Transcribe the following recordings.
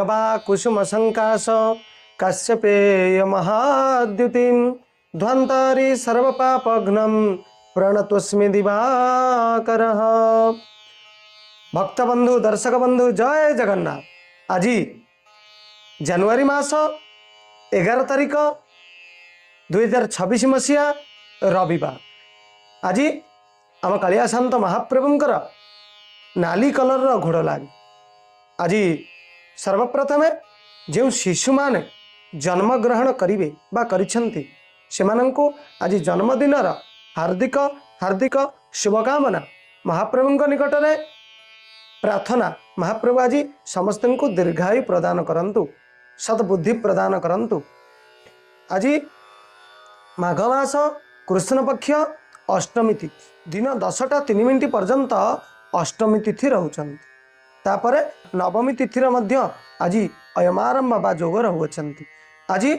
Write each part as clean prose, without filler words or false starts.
ଜବା କୁସୁମ ସଂକାଶ କାଶ୍ୟପେୟ ମହାଦ୍ୟୁତିମ୍ ଧ୍ୱନ୍ତାରି ସର୍ବପାପଘ୍ନಂ ପ୍ରଣତୋସ୍ମି ଦିବାକରଃ। ଭକ୍ତବନ୍ଧୁ, ଦର୍ଶକ ବନ୍ଧୁ, ଜୟ ଜଗନ୍ନାଥ। ଆଜି ଜାନୁଆରୀ ମାସ 11 ତାରିଖ, 2026 ମସିହା, ରବିବାର। ଆଜି ଆମ କାଳିଆ ସାଆନ୍ତ ମହାପ୍ରଭୁଙ୍କର ନାଲି କଲର୍ର ଘୋଡ଼ ଲାଗି। ଆଜି ସର୍ବପ୍ରଥମେ ଯେଉଁ ଶିଶୁମାନେ ଜନ୍ମଗ୍ରହଣ କରିବେ ବା କରିଛନ୍ତି, ସେମାନଙ୍କୁ ଆଜି ଜନ୍ମଦିନର ହାର୍ଦ୍ଦିକ ହାର୍ଦ୍ଦିକ ଶୁଭକାମନା। ମହାପ୍ରଭୁଙ୍କ ନିକଟରେ ପ୍ରାର୍ଥନା, ମହାପ୍ରଭୁ ଆଜି ସମସ୍ତଙ୍କୁ ଦୀର୍ଘାୟୁ ପ୍ରଦାନ କରନ୍ତୁ, ସଦ୍ବୁଦ୍ଧି ପ୍ରଦାନ କରନ୍ତୁ। ଆଜି ମାଘ ମାସ କୃଷ୍ଣପକ୍ଷ ଅଷ୍ଟମୀ ତିଥି। ଦିନ 10ଟା 3 ମିନିଟ୍ ପର୍ଯ୍ୟନ୍ତ ଅଷ୍ଟମୀ ତିଥି ରହୁଛନ୍ତି। ତାପରେ ନବମୀ ତିଥିର ମଧ୍ୟ ଆଜି ଅୟମାରମ୍ଭ ବା ଯୋଗ ରହୁଅଛନ୍ତି। ଆଜି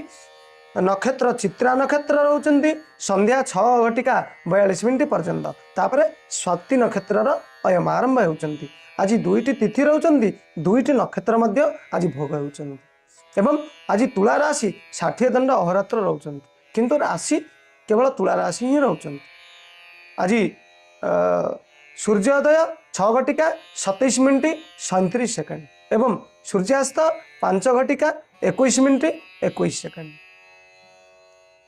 ନକ୍ଷତ୍ର ଚିତ୍ରା ନକ୍ଷତ୍ର ରହୁଛନ୍ତି ସନ୍ଧ୍ୟା 6 ଘଟିକା 42 ମିନିଟ୍ ପର୍ଯ୍ୟନ୍ତ। ତାପରେ ସ୍ୱାତି ନକ୍ଷତ୍ରର ଅୟମାରମ୍ଭ ହେଉଛନ୍ତି। ଆଜି ଦୁଇଟି ତିଥି ରହୁଛନ୍ତି, ଦୁଇଟି ନକ୍ଷତ୍ର ମଧ୍ୟ ଆଜି ଭୋଗ ହେଉଛନ୍ତି ଏବଂ ଆଜି ତୁଳା ରାଶି 60 ଦଣ୍ଡ ଅହରାତ୍ର ରହୁଛନ୍ତି, କିନ୍ତୁ ରାଶି କେବଳ ତୁଳା ରାଶି ହିଁ ରହୁଛନ୍ତି। ଆଜି ସୂର୍ଯ୍ୟୋଦୟ 6 ଘଟିକା 27 ମିନିଟ୍ 37 ସେକେଣ୍ଡ ଏବଂ ସୂର୍ଯ୍ୟାସ୍ତ 5 ଘଟିକା 21 ମିନିଟ୍ 21 ସେକେଣ୍ଡ।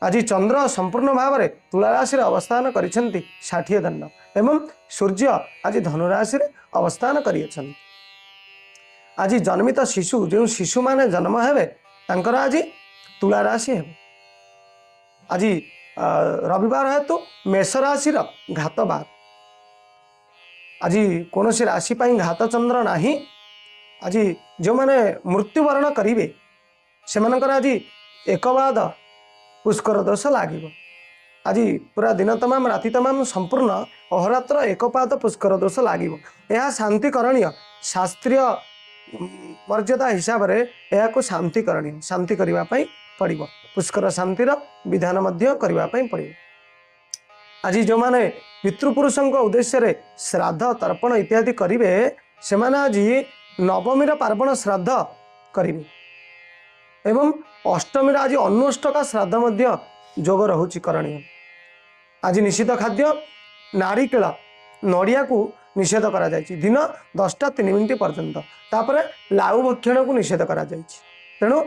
ଆଜି ଚନ୍ଦ୍ର ସମ୍ପୂର୍ଣ୍ଣ ଭାବରେ ତୁଳା ରାଶିରେ ଅବସ୍ଥାନ କରିଛନ୍ତି 60 ଦଣ୍ଡ ଏବଂ ସୂର୍ଯ୍ୟ ଆଜି ଧନୁରାଶିରେ ଅବସ୍ଥାନ କରିଅଛନ୍ତି। ଆଜି ଜନ୍ମିତ ଶିଶୁ, ଯେଉଁ ଶିଶୁମାନେ ଜନ୍ମ ହେବେ, ତାଙ୍କର ଆଜି ତୁଳା ରାଶି ହେବ। ଆଜି ରବିବାର ହେତୁ ମେଷ ରାଶିର ଘାତବାର। ଆଜି କୌଣସି ରାଶି ପାଇଁ ଘାତ ଚନ୍ଦ୍ର ନାହିଁ। ଆଜି ଯେଉଁମାନେ ମୃତ୍ୟୁବରଣ କରିବେ, ସେମାନଙ୍କର ଆଜି ଏକପାଦ ପୁଷ୍କର ଦୋଷ ଲାଗିବ। ଆଜି ପୁରା ଦିନ ତମାମ, ରାତି ତମାମ ସମ୍ପୂର୍ଣ୍ଣ ଅହରାତ୍ର ଏକପାଦ ପୁଷ୍କର ଦୋଷ ଲାଗିବ। ଏହା ଶାନ୍ତି କରଣୀୟ। ଶାସ୍ତ୍ରୀୟ ମର୍ଯ୍ୟାଦା ହିସାବରେ ଏହାକୁ ଶାନ୍ତି କରଣୀୟ, ଶାନ୍ତି କରିବା ପାଇଁ ପଡ଼ିବ। ପୁଷ୍କର ଶାନ୍ତିର ବିଧାନ ମଧ୍ୟ କରିବା ପାଇଁ ପଡ଼ିବ। ଆଜି ଯେଉଁମାନେ ପିତୃପୁରୁଷଙ୍କ ଉଦ୍ଦେଶ୍ୟରେ ଶ୍ରାଦ୍ଧ ତର୍ପଣ ଇତ୍ୟାଦି କରିବେ, ସେମାନେ ଆଜି ନବମୀର ପାର୍ବଣ ଶ୍ରାଦ୍ଧ କରିବେ ଏବଂ ଅଷ୍ଟମୀର ଆଜି ଅନ୍ୱଷ୍ଟକା ଶ୍ରାଦ୍ଧ ମଧ୍ୟ ଯୋଗ ରହୁଛି କରଣୀୟ। ଆଜି ନିଷିଦ୍ଧ ଖାଦ୍ୟ ନାରିକେଳ, ନଡ଼ିଆକୁ ନିଷେଧ କରାଯାଇଛି ଦିନ 10ଟା 3 ମିନିଟ୍ ପର୍ଯ୍ୟନ୍ତ। ତାପରେ ଲାଉ ଭକ୍ଷଣକୁ ନିଷେଧ କରାଯାଇଛି। ତେଣୁ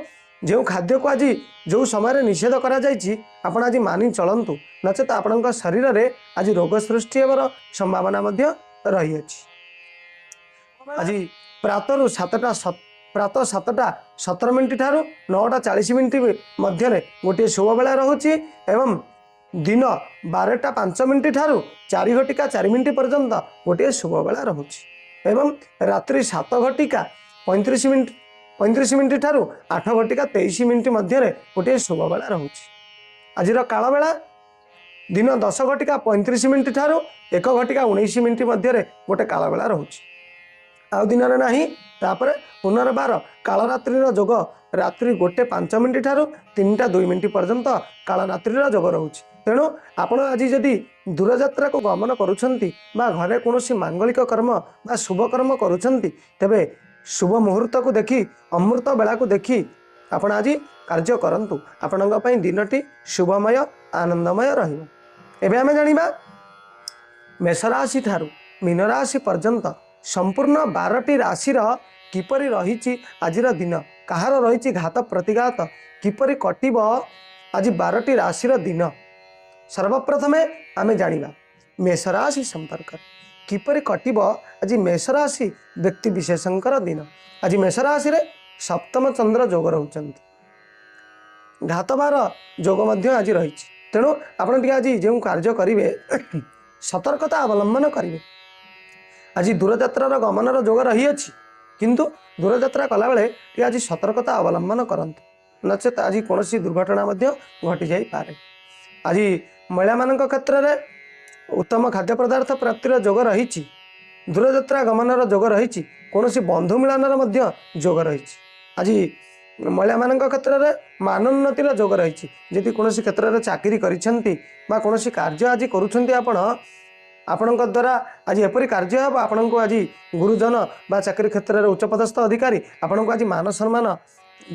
ଯେଉଁ ଖାଦ୍ୟକୁ ଆଜି ଯେଉଁ ସମୟରେ ନିଷେଧ କରାଯାଇଛି, ଆପଣ ଆଜି ମାନି ଚଳନ୍ତୁ, ନଚେତ ଆପଣଙ୍କ ଶରୀରରେ ଆଜି ରୋଗ ସୃଷ୍ଟି ହେବାର ସମ୍ଭାବନା ମଧ୍ୟ ରହିଅଛି। ଆଜି ପ୍ରାତରୁ ସାତଟା ପ୍ରାତଃ 7ଟା 17 ମିନିଟ୍ ଠାରୁ 9ଟା 40 ମିନିଟ୍ ମଧ୍ୟରେ ଗୋଟିଏ ଶୁଭବେଳା ରହୁଛି ଏବଂ ଦିନ 12ଟା 5 ମିନିଟ୍ ଠାରୁ 4 ଘଟିକା 4 ମିନିଟ୍ ପର୍ଯ୍ୟନ୍ତ ଗୋଟିଏ ଶୁଭବେଳା ରହୁଛି ଏବଂ ରାତ୍ରି 7 ଘଟିକା 35 ମିନିଟ୍ ଠାରୁ 8 ଘଟିକା 23 ମିନିଟ୍ ମଧ୍ୟରେ ଗୋଟିଏ ଶୁଭବେଳା ରହୁଛି। ଆଜିର କାଳବେଳା ଦିନ 10 ଘଟିକା 35 ମିନିଟ୍ ଠାରୁ 1 ଘଟିକା 19 ମିନିଟ୍ ମଧ୍ୟରେ ଗୋଟେ କାଳବେଳା ରହୁଛି, ଆଉ ଦିନରେ ନାହିଁ। ତାପରେ ପୁନର୍ବାର କାଳରାତ୍ରିର ଯୋଗ ରାତ୍ରି 1 5 ମିନିଟ୍ ଠାରୁ 3ଟା 2 ମିନିଟ୍ ପର୍ଯ୍ୟନ୍ତ କାଳରାତ୍ରିର ଯୋଗ ରହୁଛି। ତେଣୁ ଆପଣ ଆଜି ଯଦି ଦୂରଯାତ୍ରାକୁ ଗମନ କରୁଛନ୍ତି ବା ଘରେ କୌଣସି ମାଙ୍ଗଳିକ କର୍ମ ବା ଶୁଭ କର୍ମ କରୁଛନ୍ତି, ତେବେ ଶୁଭ ମୁହୂର୍ତ୍ତକୁ ଦେଖି, ଅମୃତ ବେଳାକୁ ଦେଖି ଆପଣ ଆଜି କାର୍ଯ୍ୟ କରନ୍ତୁ। ଆପଣଙ୍କ ପାଇଁ ଦିନଟି ଶୁଭମୟ, ଆନନ୍ଦମୟ ରହିବ। ଏବେ ଆମେ ଜାଣିବା ମେଷରାଶି ଠାରୁ ମୀନରାଶି ପର୍ଯ୍ୟନ୍ତ ସମ୍ପୂର୍ଣ୍ଣ 12ଟି ରାଶିର କିପରି ରହିଛି ଆଜିର ଦିନ, କାହାର ରହିଛି ଘାତ ପ୍ରତିଘାତ, କିପରି କଟିବ ଆଜି 12ଟି ରାଶିର ଦିନ। ସର୍ବପ୍ରଥମେ ଆମେ ଜାଣିବା ମେଷରାଶି ସମ୍ପର୍କରେ, କିପରି କଟିବ ଆଜି ମେଷରାଶି ବ୍ୟକ୍ତି ବିଶେଷଙ୍କର ଦିନ। ଆଜି ମେଷରାଶିରେ ସପ୍ତମ ଚନ୍ଦ୍ର ଯୋଗ ରହୁଛନ୍ତି, ଘାତବାର ଯୋଗ ମଧ୍ୟ ଆଜି ରହିଛି। ତେଣୁ ଆପଣ ଟିକେ ଆଜି ଯେଉଁ କାର୍ଯ୍ୟ କରିବେ, ସତର୍କତା ଅବଲମ୍ବନ କରିବେ। ଆଜି ଦୂରଯାତ୍ରାର ଗମନର ଯୋଗ ରହିଅଛି, କିନ୍ତୁ ଦୂରଯାତ୍ରା କଲାବେଳେ ଟିକେ ଆଜି ସତର୍କତା ଅବଲମ୍ବନ କରନ୍ତୁ, ନଚେତ ଆଜି କୌଣସି ଦୁର୍ଘଟଣା ମଧ୍ୟ ଘଟିଯାଇପାରେ। ଆଜି ମହିଳାମାନଙ୍କ କ୍ଷେତ୍ରରେ ଉତ୍ତମ ଖାଦ୍ୟ ପଦାର୍ଥ ପ୍ରାପ୍ତିର ଯୋଗ ରହିଛି, ଦୂରଯାତ୍ରା ଗମନର ଯୋଗ ରହିଛି, କୌଣସି ବନ୍ଧୁ ମିଳନର ମଧ୍ୟ ଯୋଗ ରହିଛି। ଆଜି ମହିଳାମାନଙ୍କ କ୍ଷେତ୍ରରେ ମାନୋନ୍ନତିର ଯୋଗ ରହିଛି। ଯଦି କୌଣସି କ୍ଷେତ୍ରରେ ଚାକିରି କରିଛନ୍ତି ବା କୌଣସି କାର୍ଯ୍ୟ ଆଜି କରୁଛନ୍ତି, ଆପଣ ଆପଣଙ୍କ ଦ୍ୱାରା ଆଜି ଏପରି କାର୍ଯ୍ୟ ହେବ, ଆପଣଙ୍କୁ ଆଜି ଗୁରୁଜନ ବା ଚାକିରି କ୍ଷେତ୍ରରେ ଉଚ୍ଚପଦସ୍ଥ ଅଧିକାରୀ ଆପଣଙ୍କୁ ଆଜି ମାନ ସମ୍ମାନ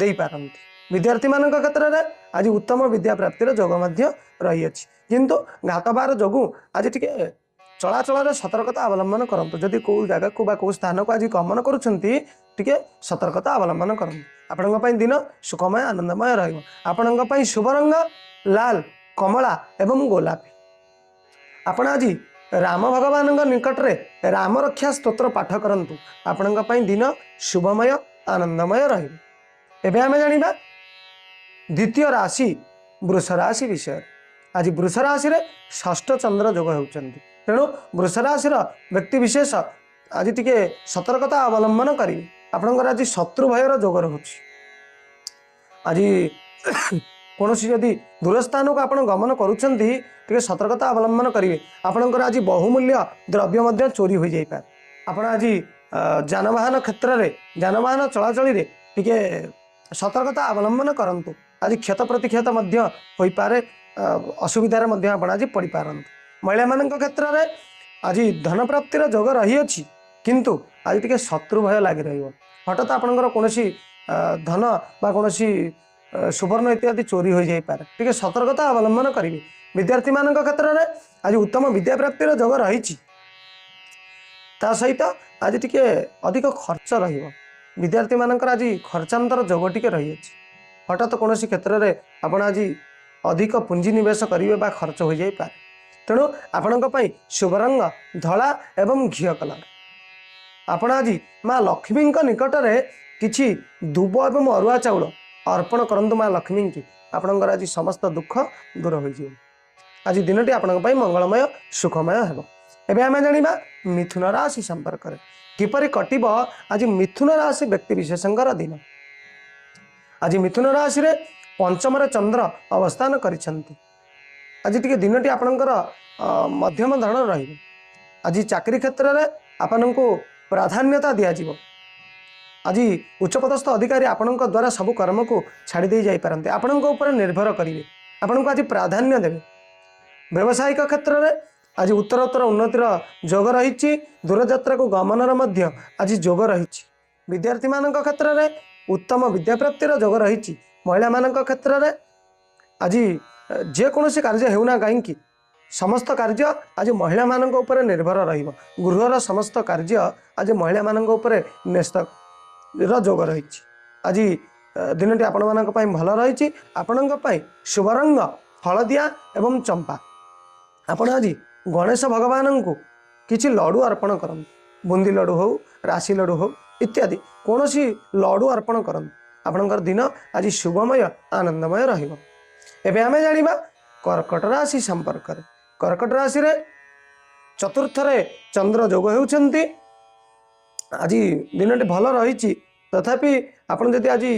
ଦେଇପାରନ୍ତି। ବିଦ୍ୟାର୍ଥୀମାନଙ୍କ କ୍ଷେତ୍ରରେ ଆଜି ଉତ୍ତମ ବିଦ୍ୟା ପ୍ରାପ୍ତିର ଯୋଗ ମଧ୍ୟ ରହିଅଛି, କିନ୍ତୁ ଘାତବାର ଯୋଗୁଁ ଆଜି ଟିକେ ଚଳାଚଳରେ ସତର୍କତା ଅବଲମ୍ବନ କରନ୍ତୁ। ଯଦି କେଉଁ ଜାଗାକୁ ବା କେଉଁ ସ୍ଥାନକୁ ଆଜି ଗମନ କରୁଛନ୍ତି, ଟିକେ ସତର୍କତା ଅବଲମ୍ବନ କରନ୍ତୁ। ଆପଣଙ୍କ ପାଇଁ ଦିନ ସୁଖମୟ ଆନନ୍ଦମୟ ରହିବ। ଆପଣଙ୍କ ପାଇଁ ଶୁଭ ରଙ୍ଗ ଲାଲ, କମଳା ଏବଂ ଗୋଲାପୀ। ଆପଣ ଆଜି ରାମ ଭଗବାନଙ୍କ ନିକଟରେ ରାମ ରକ୍ଷା ସ୍ତୋତ୍ର ପାଠ କରନ୍ତୁ। ଆପଣଙ୍କ ପାଇଁ ଦିନ ଶୁଭମୟ ଆନନ୍ଦମୟ ରହିବ। ଏବେ ଆମେ ଜାଣିବା ଦ୍ୱିତୀୟ ରାଶି ବୃଷ ରାଶି ବିଷୟରେ। ଆଜି ବୃଷ ରାଶିରେ ଷଷ୍ଠ ଚନ୍ଦ୍ର ଯୋଗ ହେଉଛନ୍ତି, ତେଣୁ ବୃଷ ରାଶିର ବ୍ୟକ୍ତିବିଶେଷ ଆଜି ଟିକେ ସତର୍କତା ଅବଲମ୍ବନ କରିବେ। ଆପଣଙ୍କର ଆଜି ଶତ୍ରୁ ଭୟର ଯୋଗ ରହୁଛି। ଆଜି କୌଣସି ଯଦି ଦୂର ସ୍ଥାନକୁ ଆପଣ ଗମନ କରୁଛନ୍ତି, ଟିକେ ସତର୍କତା ଅବଲମ୍ବନ କରିବେ। ଆପଣଙ୍କର ଆଜି ବହୁମୂଲ୍ୟ ଦ୍ରବ୍ୟ ମଧ୍ୟ ଚୋରି ହୋଇଯାଇପାରେ। ଆପଣ ଆଜି ଯାନବାହନ କ୍ଷେତ୍ରରେ, ଯାନବାହନ ଚଳାଚଳିରେ ଟିକେ ସତର୍କତା ଅବଲମ୍ବନ କରନ୍ତୁ। ଆଜି କ୍ଷତ ପ୍ରତିକ୍ଷତ ମଧ୍ୟ ହୋଇପାରେ, ଅସୁବିଧାରେ ମଧ୍ୟ ଆପଣ ଆଜି ପଡ଼ିପାରନ୍ତି। ମହିଳାମାନଙ୍କ କ୍ଷେତ୍ରରେ ଆଜି ଧନପ୍ରାପ୍ତିର ଯୋଗ ରହିଅଛି, କିନ୍ତୁ ଆଜି ଟିକେ ଶତ୍ରୁ ଭୟ ଲାଗି ରହିବ। ହଠାତ୍ ଆପଣଙ୍କର କୌଣସି ଧନ ବା କୌଣସି ସୁବର୍ଣ୍ଣ ଇତ୍ୟାଦି ଚୋରି ହୋଇଯାଇପାରେ। ଟିକେ ସତର୍କତା ଅବଲମ୍ବନ କରିବେ। ବିଦ୍ୟାର୍ଥୀମାନଙ୍କ କ୍ଷେତ୍ରରେ ଆଜି ଉତ୍ତମ ବିଦ୍ୟାପ୍ରାପ୍ତିର ଯୋଗ ରହିଛି, ତା ସହିତ ଆଜି ଟିକେ ଅଧିକ ଖର୍ଚ୍ଚ ରହିବ। ବିଦ୍ୟାର୍ଥୀମାନଙ୍କର ଆଜି ଖର୍ଚ୍ଚାନ୍ତର ଯୋଗ ଟିକେ ରହିଅଛି। ହଠାତ୍ କୌଣସି କ୍ଷେତ୍ରରେ ଆପଣ ଆଜି ଅଧିକ ପୁଞ୍ଜି ନିବେଶ କରିବେ ବା ଖର୍ଚ୍ଚ ହୋଇଯାଇପାରେ। ତେଣୁ ଆପଣଙ୍କ ପାଇଁ ଶୁଭ ରଙ୍ଗ ଧଳା ଏବଂ ଘିଅ କଲର। ଆପଣ ଆଜି ମା ଲକ୍ଷ୍ମୀଙ୍କ ନିକଟରେ କିଛି ଦୁବ ଏବଂ ଅରୁଆ ଚାଉଳ ଅର୍ପଣ କରନ୍ତୁ ମା ଲକ୍ଷ୍ମୀଙ୍କୁ। ଆପଣଙ୍କର ଆଜି ସମସ୍ତ ଦୁଃଖ ଦୂର ହୋଇଯିବ। ଆଜି ଦିନଟି ଆପଣଙ୍କ ପାଇଁ ମଙ୍ଗଳମୟ ସୁଖମୟ ହେବ। ଏବେ ଆମେ ଜାଣିବା ମିଥୁନ ରାଶି ସମ୍ପର୍କରେ, କିପରି କଟିବ ଆଜି ମିଥୁନ ରାଶି ବ୍ୟକ୍ତି ବିଶେଷଙ୍କର ଦିନ। ଆଜି ମିଥୁନ ରାଶିରେ ପଞ୍ଚମରେ ଚନ୍ଦ୍ର ଅବସ୍ଥାନ କରିଛନ୍ତି। ଆଜି ଟିକେ ଦିନଟି ଆପଣଙ୍କର ମଧ୍ୟମ ଧରଣର ରହିବ। ଆଜି ଚାକିରି କ୍ଷେତ୍ରରେ ଆପଣଙ୍କୁ ପ୍ରାଧାନ୍ୟତା ଦିଆଯିବ। ଆଜି ଉଚ୍ଚପଦସ୍ଥ ଅଧିକାରୀ ଆପଣଙ୍କ ଦ୍ୱାରା ସବୁ କର୍ମକୁ ଛାଡ଼ି ଦେଇ ଯାଇପାରନ୍ତି। ଆପଣଙ୍କ ଉପରେ ନିର୍ଭର କରିବେ, ଆପଣଙ୍କୁ ଆଜି ପ୍ରାଧାନ୍ୟ ଦେବେ। ବ୍ୟବସାୟିକ କ୍ଷେତ୍ରରେ ଆଜି ଉତ୍ତରୋତ୍ତର ଉନ୍ନତିର ଯୋଗ ରହିଛି। ଦୂରଯାତ୍ରାକୁ ଗମନର ମଧ୍ୟ ଆଜି ଯୋଗ ରହିଛି। ବିଦ୍ୟାର୍ଥୀମାନଙ୍କ କ୍ଷେତ୍ରରେ ଉତ୍ତମ ବିଦ୍ୟାପ୍ରାପ୍ତିର ଯୋଗ ରହିଛି। ମହିଳାମାନଙ୍କ କ୍ଷେତ୍ରରେ ଆଜି ଯେକୌଣସି କାର୍ଯ୍ୟ ହେଉନା କାହିଁକି, ସମସ୍ତ କାର୍ଯ୍ୟ ଆଜି ମହିଳାମାନଙ୍କ ଉପରେ ନିର୍ଭର ରହିବ। ଗୃହର ସମସ୍ତ କାର୍ଯ୍ୟ ଆଜି ମହିଳାମାନଙ୍କ ଉପରେ ନ୍ୟସ୍ତର ଯୋଗ ରହିଛି। ଆଜି ଦିନଟି ଆପଣମାନଙ୍କ ପାଇଁ ଭଲ ରହିଛି। ଆପଣଙ୍କ ପାଇଁ ଶୁଭ ରଙ୍ଗ ହଳଦିଆ ଏବଂ ଚମ୍ପା। ଆପଣ ଆଜି ଗଣେଶ ଭଗବାନଙ୍କୁ କିଛି ଲଡ଼ୁ ଅର୍ପଣ କରନ୍ତୁ। ବୁନ୍ଦି ଲଡ଼ୁ ହେଉ, ରାଶି ଲଡ଼ୁ ହେଉ ଇତ୍ୟାଦି କୌଣସି ଲଡ଼ୁ ଅର୍ପଣ କରନ୍ତୁ। ଆପଣଙ୍କର ଦିନ ଆଜି ଶୁଭମୟ ଆନନ୍ଦମୟ ରହିବ। ଏବେ ଆମେ ଜାଣିବା କର୍କଟ ରାଶି ସମ୍ପର୍କରେ। କର୍କଟ ରାଶିରେ ଚତୁର୍ଥରେ ଚନ୍ଦ୍ର ଯୋଗ ହେଉଛନ୍ତି। ଆଜି ଦିନଟି ଭଲ ରହିଛି, ତଥାପି ଆପଣ ଯଦି ଆଜି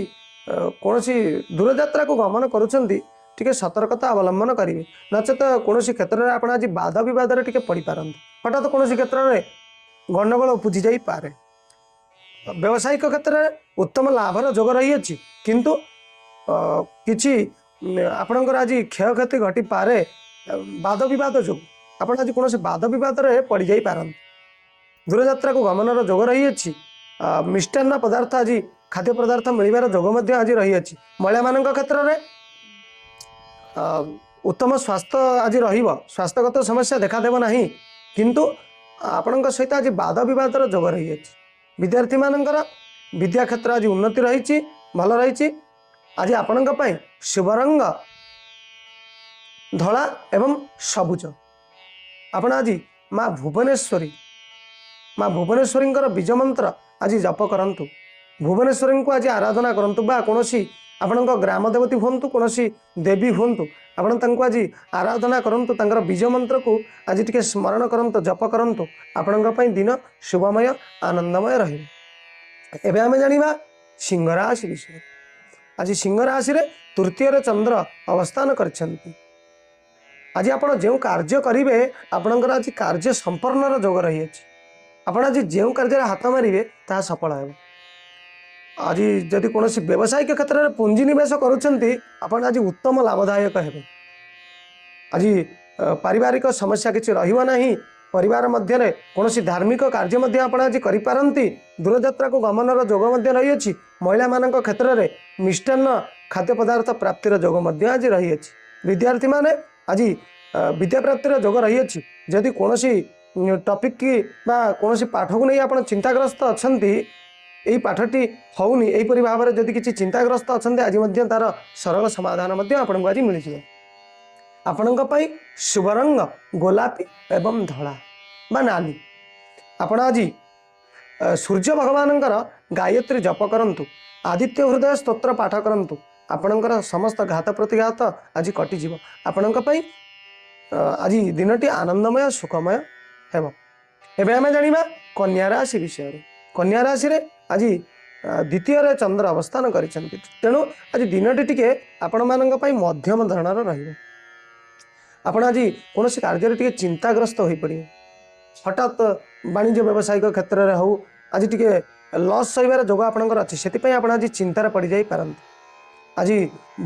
କୌଣସି ଦୂରଯାତ୍ରାକୁ ଗମନ କରୁଛନ୍ତି, ଟିକେ ସତର୍କତା ଅବଲମ୍ବନ କରିବେ। ନଚେତ କୌଣସି କ୍ଷେତ୍ରରେ ଆପଣ ଆଜି ବାଦ ବିବାଦରେ ଟିକେ ପଡ଼ିପାରନ୍ତି। ହଠାତ୍ କୌଣସି କ୍ଷେତ୍ରରେ ଗଣ୍ଡଗୋଳ ଉପୁଜି ଯାଇପାରେ। ବ୍ୟବସାୟିକ କ୍ଷେତ୍ରରେ ଉତ୍ତମ ଲାଭର ଯୋଗ ରହିଅଛି, କିନ୍ତୁ କିଛି ଆପଣଙ୍କର ଆଜି କ୍ଷୟକ୍ଷତି ଘଟିପାରେ ବାଦ ବିବାଦ ଯୋଗୁଁ। ଆପଣ ଆଜି କୌଣସି ବାଦ ବିବାଦରେ ପଡ଼ିଯାଇପାରନ୍ତି। ଦୂରଯାତ୍ରାକୁ ଗମନର ଯୋଗ ରହିଅଛି। ମିଷ୍ଟାନ୍ନ ପଦାର୍ଥ ଆଜି ଖାଦ୍ୟ ପଦାର୍ଥ ମିଳିବାର ଯୋଗ ମଧ୍ୟ ଆଜି ରହିଅଛି। ମହିଳାମାନଙ୍କ କ୍ଷେତ୍ରରେ ଉତ୍ତମ ସ୍ୱାସ୍ଥ୍ୟ ଆଜି ରହିବ, ସ୍ୱାସ୍ଥ୍ୟଗତ ସମସ୍ୟା ଦେଖାଦେବ ନାହିଁ, କିନ୍ତୁ ଆପଣଙ୍କ ସହିତ ଆଜି ବାଦ ବିବାଦର ଯୋଗ ରହିଅଛି। ବିଦ୍ୟାର୍ଥୀମାନଙ୍କର ବିଦ୍ୟା କ୍ଷେତ୍ର ଆଜି ଉନ୍ନତି ରହିଛି, ଭଲ ରହିଛି। ଆଜି ଆପଣଙ୍କ ପାଇଁ ଶୁଭ ରଙ୍ଗ ଧଳା ଏବଂ ସବୁଜ। ଆପଣ ଆଜି ମା ଭୁବନେଶ୍ୱରୀ, ମା ଭୁବନେଶ୍ୱରୀଙ୍କର ବୀଜ ମନ୍ତ୍ର ଆଜି ଜପ କରନ୍ତୁ। ଭୁବନେଶ୍ୱରୀଙ୍କୁ ଆଜି ଆରାଧନା କରନ୍ତୁ ବା କୌଣସି ଆପଣଙ୍କ ଗ୍ରାମ ଦେବତୀ ହୁଅନ୍ତୁ, କୌଣସି ଦେବୀ ହୁଅନ୍ତୁ, ଆପଣ ତାଙ୍କୁ ଆଜି ଆରାଧନା କରନ୍ତୁ। ତାଙ୍କର ବୀଜ ମନ୍ତ୍ରକୁ ଆଜି ଟିକେ ସ୍ମରଣ କରନ୍ତୁ, ଜପ କରନ୍ତୁ। ଆପଣଙ୍କ ପାଇଁ ଦିନ ଶୁଭମୟ ଆନନ୍ଦମୟ ରହିବ। ଏବେ ଆମେ ଜାଣିବା ସିଂହ ରାଶି ବିଷୟରେ। ଆଜି ସିଂହ ରାଶିରେ ତୃତୀୟରେ ଚନ୍ଦ୍ର ଅବସ୍ଥାନ କରିଛନ୍ତି। ଆଜି ଆପଣ ଯେଉଁ କାର୍ଯ୍ୟ କରିବେ, ଆପଣଙ୍କର ଆଜି କାର୍ଯ୍ୟ ସମ୍ପନ୍ନର ଯୋଗ ରହିଅଛି। ଆପଣ ଆଜି ଯେଉଁ କାର୍ଯ୍ୟରେ ହାତ ମାରିବେ ତାହା ସଫଳ ହେବ। ଆଜି ଯଦି କୌଣସି ବ୍ୟବସାୟିକ କ୍ଷେତ୍ରରେ ପୁଞ୍ଜି ନିବେଶ କରୁଛନ୍ତି, ଆପଣ ଆଜି ଉତ୍ତମ ଲାଭଦାୟକ ହେବେ। ଆଜି ପାରିବାରିକ ସମସ୍ୟା କିଛି ରହିବ ନାହିଁ। ପରିବାର ମଧ୍ୟରେ କୌଣସି ଧାର୍ମିକ କାର୍ଯ୍ୟ ମଧ୍ୟ ଆପଣ ଆଜି କରିପାରନ୍ତି। ଦୂରଯାତ୍ରାକୁ ଗମନର ଯୋଗ ମଧ୍ୟ ରହିଅଛି। ମହିଳାମାନଙ୍କ କ୍ଷେତ୍ରରେ ମିଷ୍ଟାନ୍ନ ଖାଦ୍ୟ ପଦାର୍ଥ ପ୍ରାପ୍ତିର ଯୋଗ ମଧ୍ୟ ଆଜି ରହିଅଛି। ବିଦ୍ୟାର୍ଥୀମାନେ ଆଜି ବିଦ୍ୟା ପ୍ରାପ୍ତିର ଯୋଗ ରହିଅଛି। ଯଦି କୌଣସି ଟପିକ୍ କି ବା କୌଣସି ପାଠକୁ ନେଇ ଆପଣ ଚିନ୍ତାଗ୍ରସ୍ତ ଅଛନ୍ତି, ଏଇ ପାଠଟି ହେଉନି, ଏହିପରି ଭାବରେ ଯଦି କିଛି ଚିନ୍ତାଗ୍ରସ୍ତ ଅଛନ୍ତି, ଆଜି ମଧ୍ୟ ତା'ର ସରଳ ସମାଧାନ ମଧ୍ୟ ଆପଣଙ୍କୁ ଆଜି ମିଳିଯିବ। ଆପଣଙ୍କ ପାଇଁ ଶୁଭ ରଙ୍ଗ ଗୋଲାପୀ ଏବଂ ଧଳା ବା ନାଲି। ଆପଣ ଆଜି ସୂର୍ଯ୍ୟ ଭଗବାନଙ୍କର ଗାୟତ୍ରୀ ଜପ କରନ୍ତୁ, ଆଦିତ୍ୟ ହୃଦୟ ସ୍ତୋତ୍ର ପାଠ କରନ୍ତୁ। ଆପଣଙ୍କର ସମସ୍ତ ଘାତ ପ୍ରତିଘାତ ଆଜି କଟିଯିବ। ଆପଣଙ୍କ ପାଇଁ ଆଜି ଦିନଟି ଆନନ୍ଦମୟ ସୁଖମୟ ହେବ। ଏବେ ଆମେ ଜାଣିବା କନ୍ୟା ରାଶି ବିଷୟରେ। କନ୍ୟା ରାଶିରେ ଆଜି ଦ୍ୱିତୀୟରେ ଚନ୍ଦ୍ର ଅବସ୍ଥାନ କରିଛନ୍ତି, ତେଣୁ ଆଜି ଦିନଟି ଟିକେ ଆପଣମାନଙ୍କ ପାଇଁ ମଧ୍ୟମ ଧରଣର ରହିବ। ଆପଣ ଆଜି କୌଣସି କାର୍ଯ୍ୟରେ ଟିକେ ଚିନ୍ତାଗ୍ରସ୍ତ ହୋଇପଡ଼ିବେ। ହଠାତ୍ ବାଣିଜ୍ୟ ବ୍ୟବସାୟିକ କ୍ଷେତ୍ରରେ ହେଉ ଆଜି ଟିକେ ଲସ୍ ସହିବାର ଯୋଗ ଆପଣଙ୍କର ଅଛି, ସେଥିପାଇଁ ଆପଣ ଆଜି ଚିନ୍ତାରେ ପଡ଼ିଯାଇପାରନ୍ତି। ଆଜି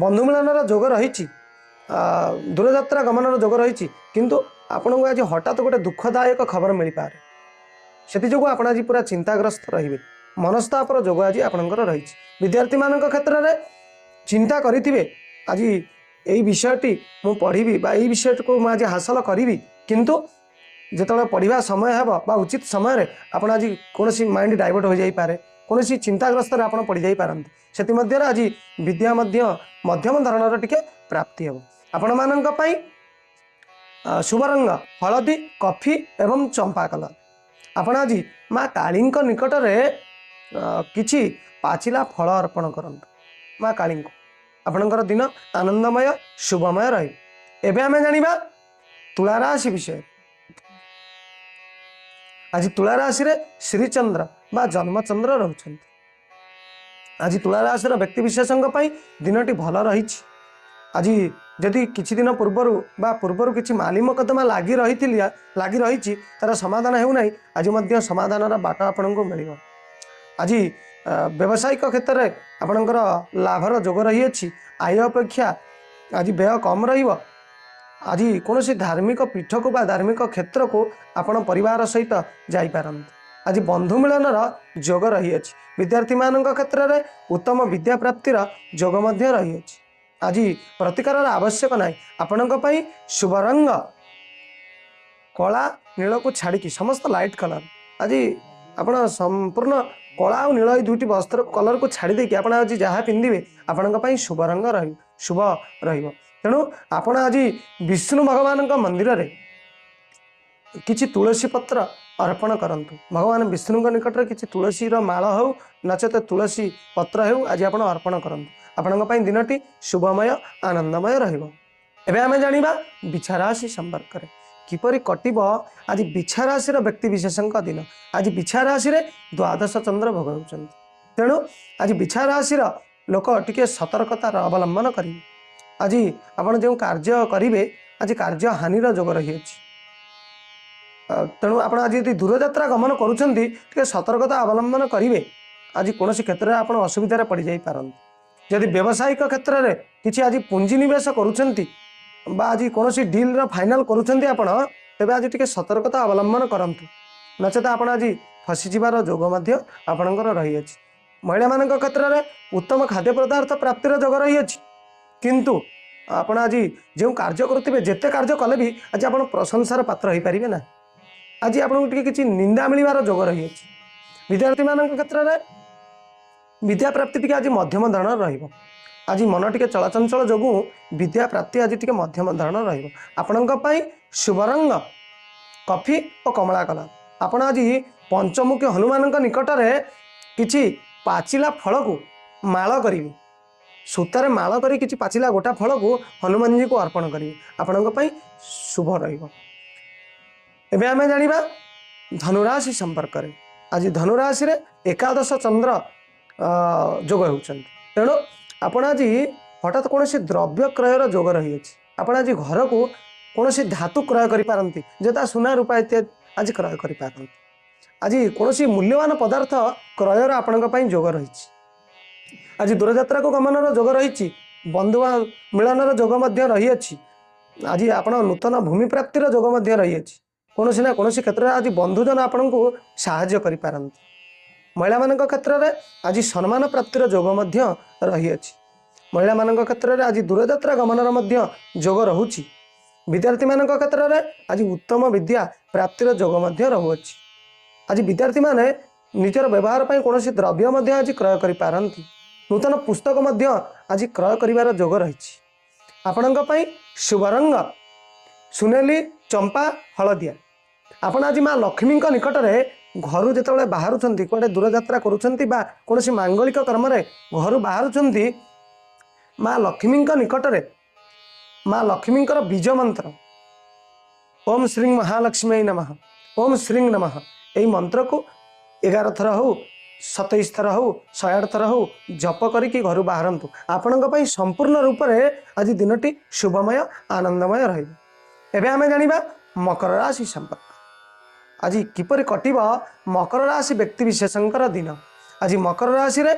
ବନ୍ଧୁ ମିଳନର ଯୋଗ ରହିଛି, ଦୂରଯାତ୍ରା ଗମନର ଯୋଗ ରହିଛି, କିନ୍ତୁ ଆପଣଙ୍କୁ ଆଜି ହଠାତ୍ ଗୋଟେ ଦୁଃଖଦାୟକ ଖବର ମିଳିପାରେ। ସେଥିଯୋଗୁଁ ଆପଣ ଆଜି ପୁରା ଚିନ୍ତାଗ୍ରସ୍ତ ରହିବେ। ମନସ୍ତାପର ଯୋଗ ଆଜି ଆପଣଙ୍କର ରହିଛି। ବିଦ୍ୟାର୍ଥୀମାନଙ୍କ କ୍ଷେତ୍ରରେ ଚିନ୍ତା କରିଥିବେ ଆଜି ଏଇ ବିଷୟଟି ମୁଁ ପଢ଼ିବି ବା ଏଇ ବିଷୟଟିକୁ ମୁଁ ଆଜି ହାସଲ କରିବି, କିନ୍ତୁ ଯେତେବେଳେ ପଢ଼ିବା ସମୟ ହେବ ବା ଉଚିତ ସମୟରେ ଆପଣ ଆଜି କୌଣସି ମାଇଣ୍ଡ ଡାଇଭର୍ଟ ହୋଇଯାଇପାରେ, କୌଣସି ଚିନ୍ତାଗ୍ରସ୍ତରେ ଆପଣ ପଡ଼ିଯାଇପାରନ୍ତି। ସେଥିମଧ୍ୟରେ ଆଜି ବିଦ୍ୟା ମଧ୍ୟ ମଧ୍ୟମ ଧରଣର ଟିକେ ପ୍ରାପ୍ତି ହେବ। ଆପଣମାନଙ୍କ ପାଇଁ ଶୁଭ ରଙ୍ଗ ହଳଦୀ, କଫି ଏବଂ ଚମ୍ପା କଲର୍। ଆପଣ ଆଜି ମା କାଳୀଙ୍କ ନିକଟରେ କିଛି ପାଚିଲା ଫଳ ଅର୍ପଣ କରନ୍ତୁ ମା କାଳୀଙ୍କୁ। ଆପଣଙ୍କର ଦିନ ଆନନ୍ଦମୟ ଶୁଭମୟ ରହିବ। ଏବେ ଆମେ ଜାଣିବା ତୁଳା ରାଶି ବିଷୟରେ। ଆଜି ତୁଳା ରାଶିରେ ଶ୍ରୀଚନ୍ଦ୍ର ବା ଜନ୍ମଚନ୍ଦ୍ର ରହୁଛନ୍ତି। ଆଜି ତୁଳା ରାଶିର ବ୍ୟକ୍ତିବିଶେଷଙ୍କ ପାଇଁ ଦିନଟି ଭଲ ରହିଛି। ଆଜି ଯଦି କିଛି ଦିନ ପୂର୍ବରୁ ବା ପୂର୍ବରୁ କିଛି ମାଲି ମକଦ୍ଦମା ଲାଗି ରହିଛି, ତା'ର ସମାଧାନ ହେଉନାହିଁ, ଆଜି ମଧ୍ୟ ସମାଧାନର ବାଟ ଆପଣଙ୍କୁ ମିଳିବ। ଆଜି ବ୍ୟବସାୟିକ କ୍ଷେତ୍ରରେ ଆପଣଙ୍କର ଲାଭର ଯୋଗ ରହିଅଛି। ଆୟ ଅପେକ୍ଷା ଆଜି ବ୍ୟୟ କମ୍ ରହିବ। ଆଜି କୌଣସି ଧାର୍ମିକ ପୀଠକୁ ବା ଧାର୍ମିକ କ୍ଷେତ୍ରକୁ ଆପଣ ପରିବାର ସହିତ ଯାଇପାରନ୍ତି। ଆଜି ବନ୍ଧୁ ମିଳନର ଯୋଗ ରହିଅଛି। ବିଦ୍ୟାର୍ଥୀମାନଙ୍କ କ୍ଷେତ୍ରରେ ଉତ୍ତମ ବିଦ୍ୟା ପ୍ରାପ୍ତିର ଯୋଗ ମଧ୍ୟ ରହିଅଛି। ଆଜି ପ୍ରତିକାରର ଆବଶ୍ୟକ ନାହିଁ। ଆପଣଙ୍କ ପାଇଁ ଶୁଭ ରଙ୍ଗ କଳା ନୀଳକୁ ଛାଡ଼ିକି ସମସ୍ତ ଲାଇଟ୍ କଲର୍। ଆଜି ଆପଣ ସମ୍ପୂର୍ଣ୍ଣ କଳା ଆଉ ନୀଳ ଏଇ ଦୁଇଟି ବସ୍ତ୍ର କଲର୍କୁ ଛାଡ଼ି ଦେଇକି ଆପଣ ଆଜି ଯାହା ପିନ୍ଧିବେ ଆପଣଙ୍କ ପାଇଁ ଶୁଭ ରଙ୍ଗ ରହିବ, ଶୁଭ ରହିବ। ତେଣୁ ଆପଣ ଆଜି ବିଷ୍ଣୁ ଭଗବାନଙ୍କ ମନ୍ଦିରରେ କିଛି ତୁଳସୀ ପତ୍ର ଅର୍ପଣ କରନ୍ତୁ। ଭଗବାନ ବିଷ୍ଣୁଙ୍କ ନିକଟରେ କିଛି ତୁଳସୀର ମାଳ ହେଉ ନଚେତ ତୁଳସୀ ପତ୍ର ହେଉ ଆଜି ଆପଣ ଅର୍ପଣ କରନ୍ତୁ। ଆପଣଙ୍କ ପାଇଁ ଦିନଟି ଶୁଭମୟ ଆନନ୍ଦମୟ ରହିବ। ଏବେ ଆମେ ଜାଣିବା ବିଛା ରାଶି ସମ୍ପର୍କରେ କିପରି କଟିବ ଆଜି ବିଛା ରାଶିର ବ୍ୟକ୍ତିବିଶେଷଙ୍କ ଦିନ। ଆଜି ବିଛା ରାଶିରେ ଦ୍ୱାଦଶ ଚନ୍ଦ୍ର ଭୋଗ ହେଉଛନ୍ତି, ତେଣୁ ଆଜି ବିଛା ରାଶିର ଲୋକ ଟିକେ ସତର୍କତାର ଅବଲମ୍ବନ କରିବେ। ଆଜି ଆପଣ ଯେଉଁ କାର୍ଯ୍ୟ କରିବେ ଆଜି କାର୍ଯ୍ୟ ହାନିର ଯୋଗ ରହିଅଛି, ତେଣୁ ଆପଣ ଆଜି ଯଦି ଦୂରଯାତ୍ରା ଗମନ କରୁଛନ୍ତି ଟିକେ ସତର୍କତା ଅବଲମ୍ବନ କରିବେ। ଆଜି କୌଣସି କ୍ଷେତ୍ରରେ ଆପଣ ଅସୁବିଧାରେ ପଡ଼ିଯାଇପାରନ୍ତି। ଯଦି ବ୍ୟବସାୟିକ କ୍ଷେତ୍ରରେ କିଛି ଆଜି ପୁଞ୍ଜି ନିବେଶ କରୁଛନ୍ତି ବା ଆଜି କୌଣସି ଡିଲ୍ର ଫାଇନାଲ୍ କରୁଛନ୍ତି ଆପଣ, ତେବେ ଆଜି ଟିକେ ସତର୍କତା ଅବଲମ୍ବନ କରନ୍ତୁ, ନଚେତ ଆପଣ ଆଜି ଫସିଯିବାର ଯୋଗ ମଧ୍ୟ ଆପଣଙ୍କର ରହିଅଛି। ମହିଳାମାନଙ୍କ କ୍ଷେତ୍ରରେ ଉତ୍ତମ ଖାଦ୍ୟ ପଦାର୍ଥ ପ୍ରାପ୍ତିର ଯୋଗ ରହିଅଛି, କିନ୍ତୁ ଆପଣ ଆଜି ଯେଉଁ କାର୍ଯ୍ୟ କରୁଥିବେ ଯେତେ କାର୍ଯ୍ୟ କଲେ ବି ଆଜି ଆପଣ ପ୍ରଶଂସାର ପାତ୍ର ହୋଇପାରିବେ ନା। ଆଜି ଆପଣଙ୍କୁ ଟିକେ କିଛି ନିନ୍ଦା ମିଳିବାର ଯୋଗ ରହିଅଛି। ବିଦ୍ୟାର୍ଥୀମାନଙ୍କ କ୍ଷେତ୍ରରେ ବିଦ୍ୟା ପ୍ରାପ୍ତି ଟିକେ ଆଜି ମଧ୍ୟମ ଧରଣର ରହିବ। ଆଜି ମନ ଟିକେ ଚଳଚଞ୍ଚଳ ଯୋଗୁଁ ବିଦ୍ୟା ପ୍ରାପ୍ତି ଆଜି ଟିକେ ମଧ୍ୟମ ଧରଣର ରହିବ। ଆପଣଙ୍କ ପାଇଁ ଶୁଭ ରଙ୍ଗ କଫି ଓ କମଳା କଲର୍। ଆପଣ ଆଜି ପଞ୍ଚମୁଖୀ ହନୁମାନଙ୍କ ନିକଟରେ କିଛି ପାଚିଲା ଫଳକୁ ମାଳ କରିବେ, ସୂତାରେ ମାଳ କରି କିଛି ପାଚିଲା ଗୋଟା ଫଳକୁ ହନୁମାନଜୀକୁ ଅର୍ପଣ କରିବେ, ଆପଣଙ୍କ ପାଇଁ ଶୁଭ ରହିବ। ଏବେ ଆମେ ଜାଣିବା ଧନୁରାଶି ସମ୍ପର୍କରେ। ଆଜି ଧନୁରାଶିରେ ଏକାଦଶ ଚନ୍ଦ୍ର ଯୋଗ ହେଉଛନ୍ତି, ତେଣୁ ଆପଣ ଆଜି ହଠାତ୍ କୌଣସି ଦ୍ରବ୍ୟ କ୍ରୟର ଯୋଗ ରହିଅଛି। ଆପଣ ଆଜି ଘରକୁ କୌଣସି ଧାତୁ କ୍ରୟ କରିପାରନ୍ତି, ଯଥା ସୁନା ରୂପା ଇତ୍ୟାଦି ଆଜି କ୍ରୟ କରିପାରନ୍ତି। ଆଜି କୌଣସି ମୂଲ୍ୟବାନ ପଦାର୍ଥ କ୍ରୟର ଆପଣଙ୍କ ପାଇଁ ଯୋଗ ରହିଛି। ଆଜି ଦୂରଯାତ୍ରାକୁ ଗମନର ଯୋଗ ରହିଛି, ବନ୍ଧୁ ମିଳନର ଯୋଗ ମଧ୍ୟ ରହିଅଛି। ଆଜି ଆପଣ ନୂତନ ଭୂମି ପ୍ରାପ୍ତିର ଯୋଗ ମଧ୍ୟ ରହିଅଛି। କୌଣସି ନା କୌଣସି କ୍ଷେତ୍ରରେ ଆଜି ବନ୍ଧୁଜନ ଆପଣଙ୍କୁ ସାହାଯ୍ୟ କରିପାରନ୍ତି। ମହିଳାମାନଙ୍କ କ୍ଷେତ୍ରରେ ଆଜି ସମ୍ମାନ ପ୍ରାପ୍ତିର ଯୋଗ ମଧ୍ୟ ରହିଅଛି। ମହିଳାମାନଙ୍କ କ୍ଷେତ୍ରରେ ଆଜି ଦୂରଯାତ୍ରା ଗମନର ମଧ୍ୟ ଯୋଗ ରହୁଛି। ବିଦ୍ୟାର୍ଥୀମାନଙ୍କ କ୍ଷେତ୍ରରେ ଆଜି ଉତ୍ତମ ବିଦ୍ୟା ପ୍ରାପ୍ତିର ଯୋଗ ମଧ୍ୟ ରହୁଅଛି। ଆଜି ବିଦ୍ୟାର୍ଥୀମାନେ ନିଜର ବ୍ୟବହାର ପାଇଁ କୌଣସି ଦ୍ରବ୍ୟ ମଧ୍ୟ ଆଜି କ୍ରୟ କରିପାରନ୍ତି। ନୂତନ ପୁସ୍ତକ ମଧ୍ୟ ଆଜି କ୍ରୟ କରିବାର ଯୋଗ ରହିଛି। ଆପଣଙ୍କ ପାଇଁ ଶୁଭ ରଙ୍ଗ ସୁନେଲି, ଚମ୍ପା, ହଳଦିଆ। ଆପଣ ଆଜି ମା ଲକ୍ଷ୍ମୀଙ୍କ ନିକଟରେ ଘରୁ ଯେତେବେଳେ ବାହାରୁଛନ୍ତି, କୁଆଡ଼େ ଦୂରଯାତ୍ରା କରୁଛନ୍ତି ବା କୌଣସି ମାଙ୍ଗଳିକ କର୍ମରେ ଘରୁ ବାହାରୁଛନ୍ତି, ମା ଲକ୍ଷ୍ମୀଙ୍କ ନିକଟରେ ମା ଲକ୍ଷ୍ମୀଙ୍କର ବୀଜ ମନ୍ତ୍ର ଓମ୍ ଶ୍ରୀଂ ମହାଲକ୍ଷ୍ମୀ ନମଃ, ଓମ୍ ଶ୍ରୀଂ ନମଃ, ଏଇ ମନ୍ତ୍ରକୁ 11 ଥର ହଉ, 27 ଥର ହଉ, 108 ଥର ହଉ ଜପ କରିକି ଘରୁ ବାହାରନ୍ତୁ। ଆପଣଙ୍କ ପାଇଁ ସମ୍ପୂର୍ଣ୍ଣ ରୂପରେ ଆଜି ଦିନଟି ଶୁଭମୟ, ଆନନ୍ଦମୟ ରହିବ। ଏବେ ଆମେ ଜାଣିବା ମକର ରାଶି ସମ୍ପର୍କ। ଆଜି କିପରି କଟିବ ମକର ରାଶି ବ୍ୟକ୍ତିବିଶେଷଙ୍କର ଦିନ? ଆଜି ମକର ରାଶିରେ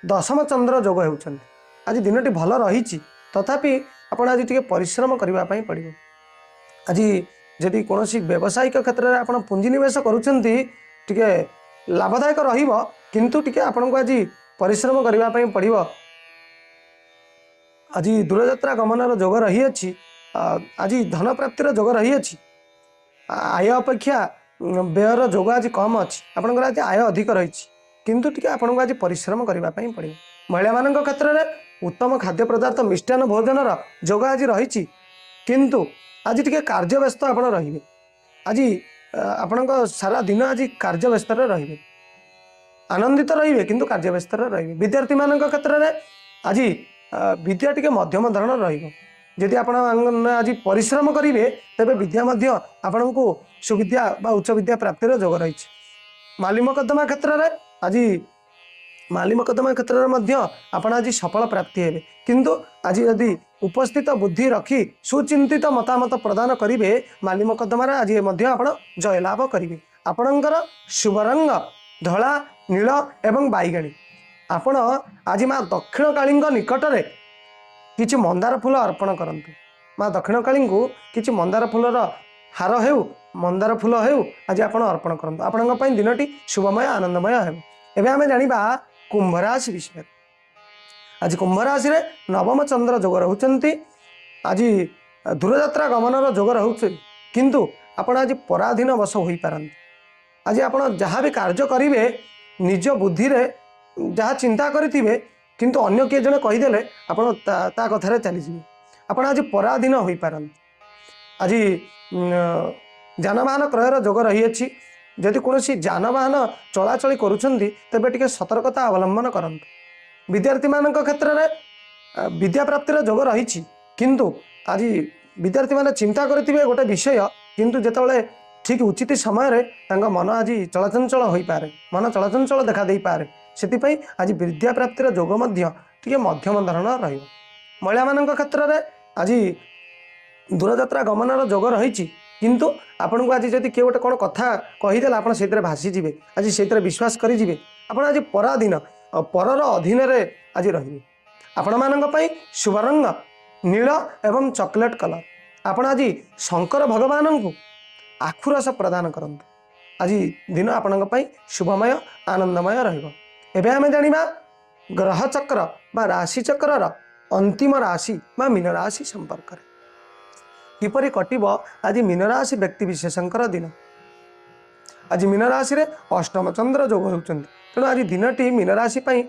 ଦଶମ ଚନ୍ଦ୍ର ଯୋଗ ହେଉଛନ୍ତି। ଆଜି ଦିନଟି ଭଲ ରହିଛି, ତଥାପି ଆପଣ ଆଜି ଟିକେ ପରିଶ୍ରମ କରିବା ପାଇଁ ପଡ଼ିବ। ଆଜି ଯଦି କୌଣସି ବ୍ୟବସାୟିକ କ୍ଷେତ୍ରରେ ଆପଣ ପୁଞ୍ଜିନିବେଶ କରୁଛନ୍ତି, ଟିକେ ଲାଭଦାୟକ ରହିବ, କିନ୍ତୁ ଟିକେ ଆପଣଙ୍କୁ ଆଜି ପରିଶ୍ରମ କରିବା ପାଇଁ ପଡ଼ିବ। ଆଜି ଦୂରଯାତ୍ରା ଗମନର ଯୋଗ ରହିଅଛି। ଆଜି ଧନ ପ୍ରାପ୍ତିର ଯୋଗ ରହିଅଛି। ଆୟ ଅପେକ୍ଷା ବ୍ୟୟର ଯୋଗ ଆଜି କମ୍ ଅଛି। ଆପଣଙ୍କର ଆଜି ଆୟ ଅଧିକ ରହିଛି, କିନ୍ତୁ ଟିକେ ଆପଣଙ୍କୁ ଆଜି ପରିଶ୍ରମ କରିବା ପାଇଁ ପଡ଼ିବ। ମହିଳାମାନଙ୍କ କ୍ଷେତ୍ରରେ ଉତ୍ତମ ଖାଦ୍ୟ ପଦାର୍ଥ, ମିଷ୍ଟାନ୍ନ ଭୋଜନର ଯୋଗ ଆଜି ରହିଛି, କିନ୍ତୁ ଆଜି ଟିକେ କାର୍ଯ୍ୟବ୍ୟସ୍ତ ଆପଣ ରହିବେ। ଆଜି ଆପଣଙ୍କ ସାରା ଦିନ ଆଜି କାର୍ଯ୍ୟବ୍ୟସ୍ତରେ ରହିବେ। ଆନନ୍ଦିତ ରହିବେ, କିନ୍ତୁ କାର୍ଯ୍ୟବ୍ୟସ୍ତରେ ରହିବେ। ବିଦ୍ୟାର୍ଥୀମାନଙ୍କ କ୍ଷେତ୍ରରେ ଆଜି ବିଦ୍ୟା ଟିକେ ମଧ୍ୟମ ଧରଣର ରହିବ। ଯଦି ଆପଣ ଆଜି ପରିଶ୍ରମ କରିବେ, ତେବେ ବିଦ୍ୟା ମଧ୍ୟ ଆପଣଙ୍କୁ ସୁବିଦ୍ୟା ବା ଉଚ୍ଚ ବିଦ୍ୟା ପ୍ରାପ୍ତିର ଯୋଗ ରହିଛି। ମାଲି ମକଦ୍ଦମା କ୍ଷେତ୍ରରେ ଆଜି ମାଲି ମକଦ୍ଦମା କ୍ଷେତ୍ରରେ ମଧ୍ୟ ଆପଣ ଆଜି ସଫଳ ପ୍ରାପ୍ତି ହେବେ, କିନ୍ତୁ ଆଜି ଯଦି ଉପସ୍ଥିତ ବୁଦ୍ଧି ରଖି ସୁଚିନ୍ତିତ ମତାମତ ପ୍ରଦାନ କରିବେ, ମାଲି ମକଦ୍ଦମାରେ ଆଜି ମଧ୍ୟ ଆପଣ ଜୟଲାଭ କରିବେ। ଆପଣଙ୍କର ଶୁଭ ରଙ୍ଗ ଧଳା, ନୀଳ ଏବଂ ବାଇଗଣୀ। ଆପଣ ଆଜି ମା ଦକ୍ଷିଣକାଳୀଙ୍କ ନିକଟରେ କିଛି ମନ୍ଦାର ଫୁଲ ଅର୍ପଣ କରନ୍ତୁ। ମା ଦକ୍ଷିଣକାଳୀଙ୍କୁ କିଛି ମନ୍ଦାର ଫୁଲର ହାର ହେଉ, ମନ୍ଦାର ଫୁଲ ହେଉ, ଆଜି ଆପଣ ଅର୍ପଣ କରନ୍ତୁ। ଆପଣଙ୍କ ପାଇଁ ଦିନଟି ଶୁଭମୟ, ଆନନ୍ଦମୟ ହେବ। ଏବେ ଆମେ ଜାଣିବା କୁମ୍ଭ ରାଶି ବିଷୟରେ। ଆଜି କୁମ୍ଭ ରାଶିରେ ନବମ ଚନ୍ଦ୍ର ଯୋଗ ରହୁଛନ୍ତି। ଆଜି ଦୂରଯାତ୍ରା ଗମନର ଯୋଗ ରହୁଛି, କିନ୍ତୁ ଆପଣ ଆଜି ପରାଧୀନ ବଶ ହୋଇପାରନ୍ତି। ଆଜି ଆପଣ ଯାହା ବି କାର୍ଯ୍ୟ କରିବେ, ନିଜ ବୁଦ୍ଧିରେ ଯାହା ଚିନ୍ତା କରିଥିବେ, କିନ୍ତୁ ଅନ୍ୟ କିଏ ଜଣେ କହିଦେଲେ ଆପଣ ତା କଥାରେ ଚାଲିଯିବେ। ଆପଣ ଆଜି ପରାଧୀନ ହୋଇପାରନ୍ତି। ଆଜି ଯାନବାହନ କ୍ରୟର ଯୋଗ ରହିଅଛି। ଯଦି କୌଣସି ଯାନବାହନ ଚଳାଚଳି କରୁଛନ୍ତି, ତେବେ ଟିକେ ସତର୍କତା ଅବଲମ୍ବନ କରନ୍ତୁ। ବିଦ୍ୟାର୍ଥୀମାନଙ୍କ କ୍ଷେତ୍ରରେ ବିଦ୍ୟା ପ୍ରାପ୍ତିର ଯୋଗ ରହିଛି, କିନ୍ତୁ ଆଜି ବିଦ୍ୟାର୍ଥୀମାନେ ଚିନ୍ତା କରିଥିବେ ଗୋଟେ ବିଷୟ, କିନ୍ତୁ ଯେତେବେଳେ ଠିକ୍ ଉଚିତ ସମୟରେ ତାଙ୍କ ମନ ଆଜି ଚଳଚଞ୍ଚଳ ହୋଇପାରେ, ମନ ଚଳଚଞ୍ଚଳ ଦେଖା ଦେଇପାରେ। ସେଥିପାଇଁ ଆଜି ବିଦ୍ୟା ପ୍ରାପ୍ତିର ଯୋଗ ମଧ୍ୟ ଟିକେ ମଧ୍ୟମ ଧରଣର ରହିବ। ମହିଳାମାନଙ୍କ କ୍ଷେତ୍ରରେ ଆଜି ଦୂରଯାତ୍ରା ଗମନର ଯୋଗ ରହିଛି, କିନ୍ତୁ ଆପଣଙ୍କୁ ଆଜି ଯଦି କିଏ ଗୋଟେ କ'ଣ କଥା କହିଦେଲା, ଆପଣ ସେଇଥିରେ ଭାସିଯିବେ, ଆଜି ସେଇଥିରେ ବିଶ୍ୱାସ କରିଯିବେ। ଆପଣ ଆଜି ପରାଧୀନ, ପରର ଅଧୀନରେ ଆଜି ରହିବେ। ଆପଣମାନଙ୍କ ପାଇଁ ଶୁଭ ରଙ୍ଗ ନୀଳ ଏବଂ ଚକୋଲେଟ୍ କଲର୍। ଆପଣ ଆଜି ଶଙ୍କର ଭଗବାନଙ୍କୁ ଆଖୁରସ ପ୍ରଦାନ କରନ୍ତୁ। ଆଜି ଦିନ ଆପଣଙ୍କ ପାଇଁ ଶୁଭମୟ, ଆନନ୍ଦମୟ ରହିବ। ଏବେ ଆମେ ଜାଣିବା ଗ୍ରହ ଚକ୍ର ବା ରାଶି ଚକ୍ରର ଅନ୍ତିମ ରାଶି ବା ମୀନ ରାଶି ସମ୍ପର୍କରେ। କିପରି କଟିବ ଆଜି ମୀନରାଶି ବ୍ୟକ୍ତିବିଶେଷଙ୍କର ଦିନ? ଆଜି ମୀନରାଶିରେ ଅଷ୍ଟମ ଚନ୍ଦ୍ର ଯୋଗ ହେଉଛନ୍ତି, ତେଣୁ ଆଜି ଦିନଟି ମୀନରାଶି ପାଇଁ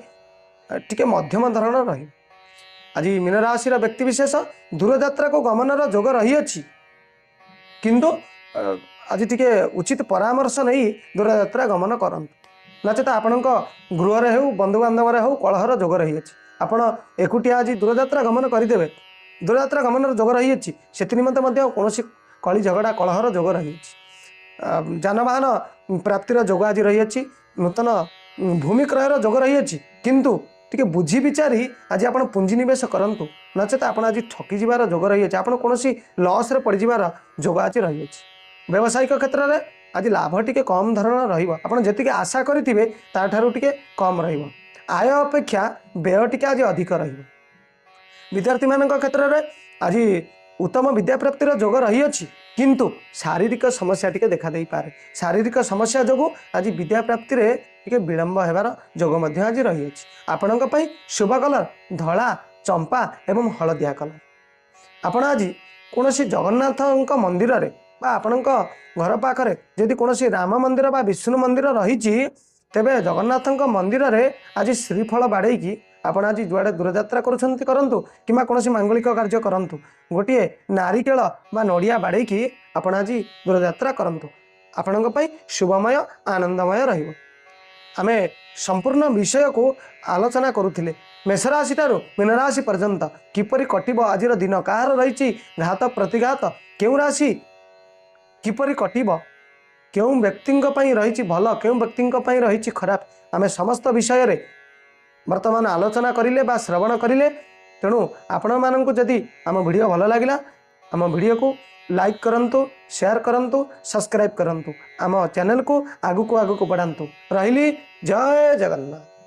ଟିକେ ମଧ୍ୟମ ଧରଣର ରହିବ। ଆଜି ମୀନରାଶିର ବ୍ୟକ୍ତିବିଶେଷ ଦୂରଯାତ୍ରାକୁ ଗମନର ଯୋଗ ରହିଅଛି, କିନ୍ତୁ ଆଜି ଟିକେ ଉଚିତ ପରାମର୍ଶ ନେଇ ଦୂରଯାତ୍ରା ଗମନ କରନ୍ତୁ, ନଚେତ ଆପଣଙ୍କ ଗୃହରେ ହେଉ, ବନ୍ଧୁବାନ୍ଧବରେ ହେଉ କଳହର ଯୋଗ ରହିଅଛି। ଆପଣ ଏକୁଟିଆ ଆଜି ଦୂରଯାତ୍ରା ଗମନ କରିଦେବେ। ଦୂରଯାତ୍ରା ଗମନର ଯୋଗ ରହିଅଛି, ସେଥି ନିମନ୍ତେ ମଧ୍ୟ କୌଣସି କଳି ଝଗଡ଼ା କଳହର ଯୋଗ ରହିଅଛି। ଯାନବାହନ ପ୍ରାପ୍ତିର ଯୋଗ ଆଜି ରହିଅଛି। ନୂତନ ଭୂମି କ୍ରୟର ଯୋଗ ରହିଅଛି, କିନ୍ତୁ ଟିକେ ବୁଝି ବିଚାରି ଆଜି ଆପଣ ପୁଞ୍ଜିନିବେଶ କରନ୍ତୁ, ନଚେତ ଆପଣ ଆଜି ଠକିଯିବାର ଯୋଗ ରହିଅଛି। ଆପଣ କୌଣସି ଲସ୍ରେ ପଡ଼ିଯିବାର ଯୋଗ ଆଜି ରହିଅଛି। ବ୍ୟବସାୟିକ କ୍ଷେତ୍ରରେ ଆଜି ଲାଭ ଟିକେ କମ୍ ଧରଣର ରହିବ। ଆପଣ ଯେତିକି ଆଶା କରିଥିବେ ତାଠାରୁ ଟିକେ କମ୍ ରହିବ। ଆୟ ଅପେକ୍ଷା ବ୍ୟୟ ଟିକେ ଆଜି ଅଧିକ ରହିବ। ବିଦ୍ୟାର୍ଥୀମାନଙ୍କ କ୍ଷେତ୍ରରେ ଆଜି ଉତ୍ତମ ବିଦ୍ୟାପ୍ରାପ୍ତିର ଯୋଗ ରହିଅଛି, କିନ୍ତୁ ଶାରୀରିକ ସମସ୍ୟା ଟିକେ ଦେଖା ଦେଇପାରେ। ଶାରୀରିକ ସମସ୍ୟା ଯୋଗୁଁ ଆଜି ବିଦ୍ୟା ପ୍ରାପ୍ତିରେ ଟିକେ ବିଳମ୍ବ ହେବାର ଯୋଗ ମଧ୍ୟ ଆଜି ରହିଅଛି। ଆପଣଙ୍କ ପାଇଁ ଶୁଭ କଲର ଧଳା, ଚମ୍ପା ଏବଂ ହଳଦିଆ କଲର। ଆପଣ ଆଜି କୌଣସି ଜଗନ୍ନାଥଙ୍କ ମନ୍ଦିରରେ ବା ଆପଣଙ୍କ ଘର ପାଖରେ ଯଦି କୌଣସି ରାମ ମନ୍ଦିର ବା ବିଷ୍ଣୁ ମନ୍ଦିର ରହିଛି, ତେବେ ଜଗନ୍ନାଥଙ୍କ ମନ୍ଦିରରେ ଆଜି ଶ୍ରୀଫଳ ବାଡ଼େଇକି ଆପଣ ଆଜି ଯୁଆଡ଼େ ଦୂରଯାତ୍ରା କରୁଛନ୍ତି କରନ୍ତୁ କିମ୍ବା କୌଣସି ମାଙ୍ଗଳିକ କାର୍ଯ୍ୟ କରନ୍ତୁ, ଗୋଟିଏ ନାରିକେଳ ବା ନଡ଼ିଆ ବାଡ଼େଇକି ଆପଣ ଆଜି ଦୂରଯାତ୍ରା କରନ୍ତୁ। ଆପଣଙ୍କ ପାଇଁ ଶୁଭମୟ, ଆନନ୍ଦମୟ ରହିବ। ଆମେ ସମ୍ପୂର୍ଣ୍ଣ ବିଷୟକୁ ଆଲୋଚନା କରୁଥିଲେ ମେଷରାଶି ଠାରୁ ମୀନରାଶି ପର୍ଯ୍ୟନ୍ତ କିପରି କଟିବ ଆଜିର ଦିନ, କାହାର ରହିଛି ଘାତ ପ୍ରତିଘାତ, କେଉଁ ରାଶି କିପରି କଟିବ, କେଉଁ ବ୍ୟକ୍ତିଙ୍କ ପାଇଁ ରହିଛି ଭଲ, କେଉଁ ବ୍ୟକ୍ତିଙ୍କ ପାଇଁ ରହିଛି ଖରାପ। ଆମେ ସମସ୍ତ ବିଷୟରେ ବର୍ତ୍ତମାନ ଆଲୋଚନା କରିଲେ ବା ଶ୍ରବଣ କରିଲେ। ତେଣୁ ଆପଣମାନଙ୍କୁ ଯଦି ଆମ ଭିଡ଼ିଓ ଭଲ ଲାଗିଲା, ଆମ ଭିଡ଼ିଓକୁ ଲାଇକ୍ କରନ୍ତୁ, ସେୟାର କରନ୍ତୁ, ସବସ୍କ୍ରାଇବ୍ କରନ୍ତୁ, ଆମ ଚ୍ୟାନେଲକୁ ଆଗକୁ ଆଗକୁ ବଢ଼ାନ୍ତୁ। ରହିଲି, ଜୟ ଜଗନ୍ନାଥ।